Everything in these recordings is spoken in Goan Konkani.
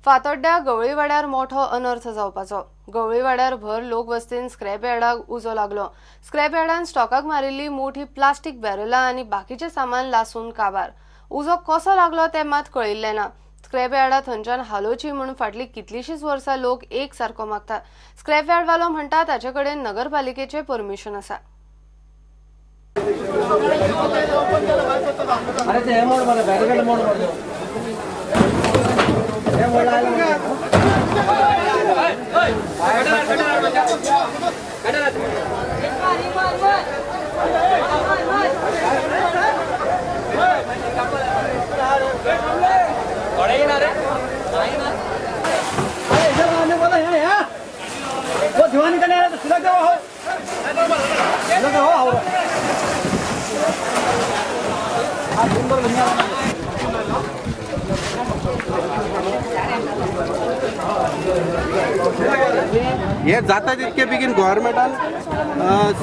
फातोड्ड्या गवळीवाड्यार मोठो अनर्थ जावपाचो। गवळीवाड्यार भर लोकवस्तीन स्क्रॅप यार्डाक उजो लागलो। स्क्रॅप यार्डान स्टॉकाक मारिल्ली मोठी प्लास्टीक बॅरलां आनी बाकीचें सामान लासून काबार। उजो कसो लागलो तें मात कळिल्लें ना। स्क्रॅप यार्डा थंयच्यान हालोवची म्हूण फाटलीं कितलींशींच वर्सां लोक एक सारको मागतात। स्क्रॅप यार्डवालो म्हणटा ताचे कडेन नगरपालिकेचें परमिशन आसा। अरे ते मोड मारे बॅरिकेड मोड मारलो हे मोड आले अरे ना रे नाही ना अरे इधर आने वाला है यार वो दीवानी करने आया तो सुलग जाओ हो सुलग जाओ हो हे जाता तितके बेगीन गव्हर्मेंटान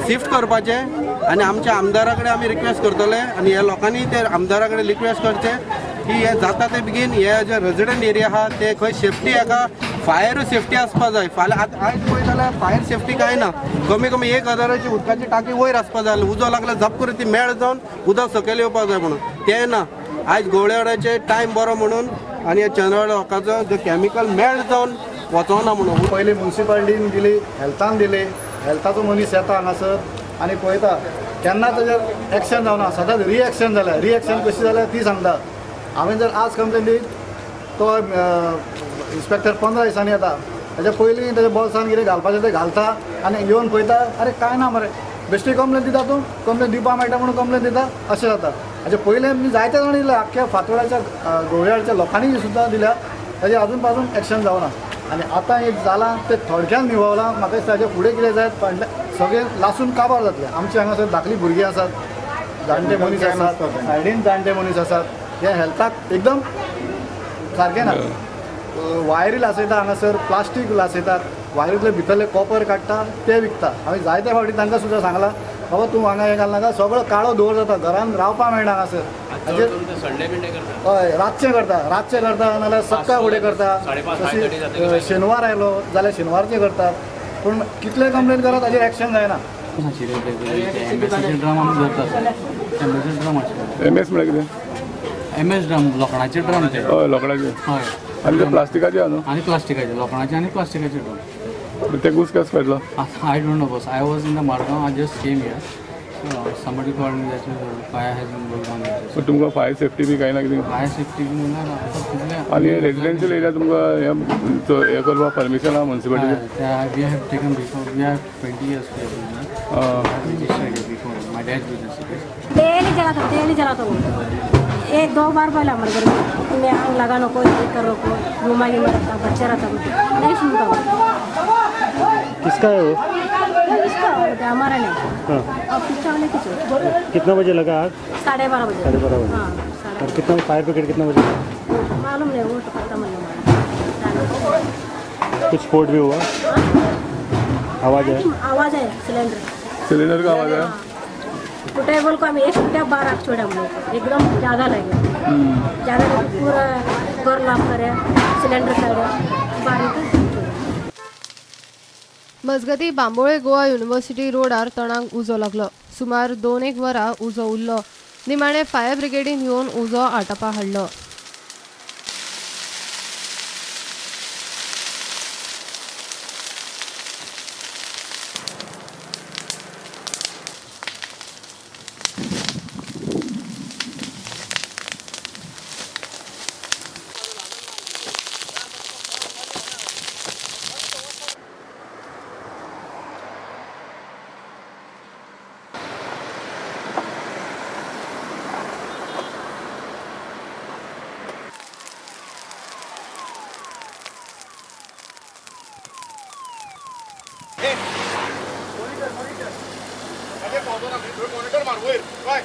शिफ्ट करपाचें आनी आमच्या आमदारा कडेन आमी रिक्वेस्ट करतले आनी ह्या लोकांनी ते आमदारा कडेन रिक्वेस्ट करचें की हे जाता ते बेगीन हे जे रेजिडंट एरिया आहा ते खंय सेफ्टी हाका फायर सेफ्टी आसपा जाय। फाल्यां आतां आयज पळयत जाल्यार फायर सेफ्टी कांय ना। कमी कमी 1000ची उदकाची टाकी वयर आसपा जाय। उजो लागल्यार झप करून ती मेळ जावन उदक सकयल येवपाक जाय म्हणून तें ना। आयज गवळेवाड्याचे टायम बरो म्हणून आनी ह्या चंद्रवाडा लोकांचो जो केमिकल मेळ जावन वचोना म्हणून पयलीं म्युनिसिपालिटीन दिली, हेल्थान दिली। हेल्थाचो मनीस येता हांगासर आनी पळयता केन्ना ताजेर एक्शन जावना, सदांच रिएक्शन जालें। रिएक्शन कशी जाल्या ती सांगता। हांवें जर आज कंप्लेन दिली तो इन्स्पेक्टर 15 दिसांनी येता। ताच्या पयलीं ताच्या बोल्सान कितें घालपाचें तें घालता आनी येवन पळयता अरे कांय ना मरे, बेश्टी कंप्लेन दिता तूं, कंप्लेन दिवपा मेळटा म्हणून कंप्लेन दिता, अशें जाता। हाचे पयलीं आमी जायते जाणांनी दिल्या, आख्ख्या फातोड्याच्या गवळ्याच्या लोकांनी सुद्दां दिल्या, ताजेर अजून पासून एक्शन जावना। आनी आतां एक जालां तें थोडक्यान निवळलां। म्हाका दिसता हाजे फुडें कितें जायत फाटल्यान सगळें लासून काबार जातलें। आमचे हांगासर धाकलीं भुरगीं आसात, जाणटे मनीस आसात, सायडीन जाणटे मनीस आसात, हे हेल्थाक एकदम सारकें ना। वायरी लासयता हांगासर, प्लास्टीक लासयतात, वायरींतले भितरले कॉपर काडटा ते विकता। हांवें जायते फावटी तांकां सुद्दां सांगलां बाबा तूं हांगा हें घालनाका, सगळो काळो धुंवर जाता, घरान रावपाक मेळना हांगासर। हय, रातचें करता, रातचें करता नाजाल्यार सक्काळ फुडें करता। तशी शेनवार आयलो जाल्यार शेनवारचें करतात, पूण कितले कंप्लेन करत ताजेर एक्शन जायना। एम एस म्हळ्यार कितें? एम एस ड्रम, लोखणाचे ड्रम ते। हय, लोखणाचे। हय, आनी ते प्लास्टिकाचे आहा न्हू? आनी प्लास्टिकाचे, लोखणाचे आनी प्लास्टिकाचे ड्रम। ते घुस कस पडलो? I don't know boss, I was in the Margao, I just came here. Somebody called me that fire has been going on. So तुमकां फायर सेफ्टी बी कांय ना कितें? फायर सेफ्टी बी म्हणल्यार आतां कितलें आनी रेजिडेन्शियल एरिया तुमकां हें करपाक परमिशन आहा municipality? We have taken before, we have 20 years we have registered before my dad business. Daily जलाता, डेली जलाता हूँ। एक दो बार बोला हमारे घर में आग लगानो को, ये करो को, घुमा के मरता बच्चा रहता नहीं सुनता हूँ। किसका है वो? इसका हमारा नहीं। हाँ। और किसका वाले किस? कितना बजे लगा आग? 12:30 बजे। 12:30 बजे। हाँ। और कितना फायर ब्रिगेड कितना बजे? मालूम नहीं, वो तो पता नहीं। कुछ स्फोट भी हुआ? आवाज़ है? आवाज़ है, सिलेंडर। सिलेंडर का आवाज़ है? टेबल को हम एक कुटिया 12 आग छोड़े हम लोग, एकदम ज़्यादा लगे, ज़्यादा लगे, पूरा घर लाभ करे, सिलेंडर करे, 12 तक। मजगती बांबोळे गोवा युनिव्हर्सिटी रोडार तणाक उजो लागलो। सुमार 2-1 वरां उजो उरलो। निमाणे फायर ब्रिगेडीन येवन उजो आटापा हाडलो। मॉनिटर मार वयर बाय।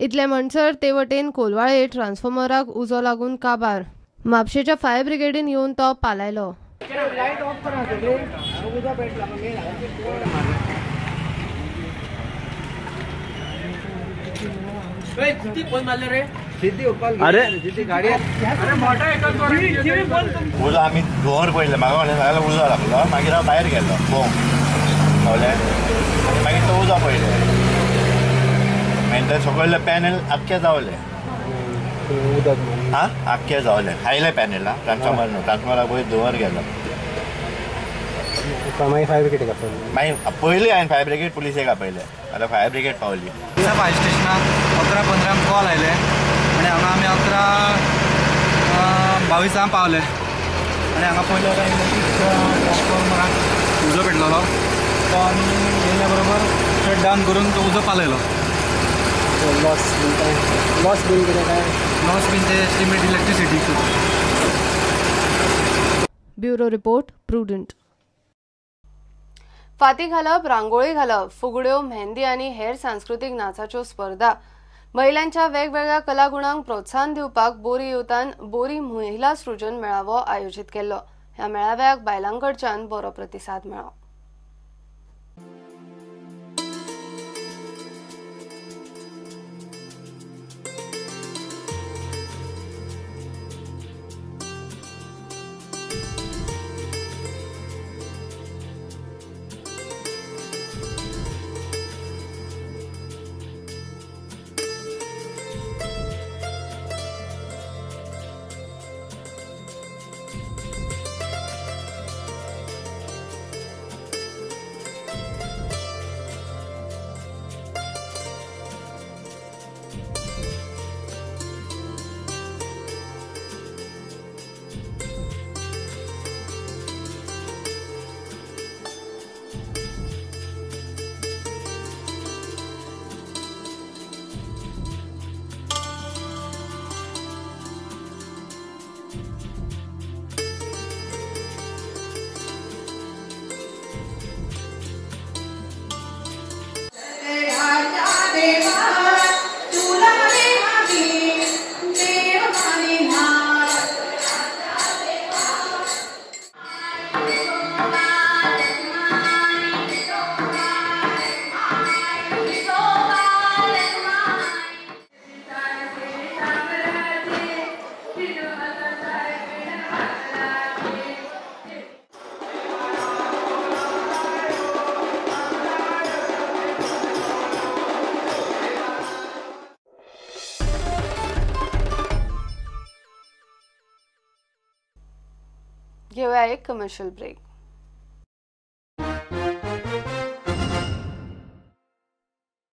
इतले म्हणसर ते वटेन कोलवाळे ट्रान्सफॉर्मराक उजो लागून काबार. म्हापशेच्या फायर ब्रिगेडीन येवन तो पालायलो. उजो आमी धुंवर पळयलें, म्हाका म्हणलें सगळ्याक उजो लागलो, मागीर हांव भायर गेलो पळोवंक कळ्ळें, आनी मागीर तो उजो पळयलें, मागीर ते सगळे पॅनल आख्खे जावले, आं आख्खे जावले, आयले पॅनल आं, ट्रान्सफॉर्मर न्हू, ट्रान्सफॉर्मराक पळय धुंवर गेलो. मागीर फायर ब्रिगेडीक आपयलें, मागीर पयलीं हांवें फायर ब्रिगेड पुलिसेक आपयलें, आतां फायर ब्रिगेड पावली. फायर स्टेशनाक 11:15 कॉल आयले आनी हांगा आमी 11:22 पावले आनी हांगा पयलो ट्रान्सफॉर्मराक उजो पेटलेलो, तो आमी येयल्या बरोबर शट डावन करून तो उजो पालयलो. लॉस बीन काय, लॉस बीन कितें काय, लॉस बीन ते estimate electricity. Bureau report, Prudent. फाती घालप, रांगोळी घालप, फुगड्यो, मेहंदी आनी हेर सांस्कृतीक नाचाच्यो स्पर्धा. महिलांच्या वेगवेगळ्या कलागुणांक प्रोत्साहन दिवपाक बोरी युथान बोरी महिला सृजन मेळावो आयोजीत केल्लो. ह्या मेळाव्याक बायलांकडच्यान बरो प्रतिसाद मेळ्ळो. घेऊया एक कमर्शियल ब्रेक.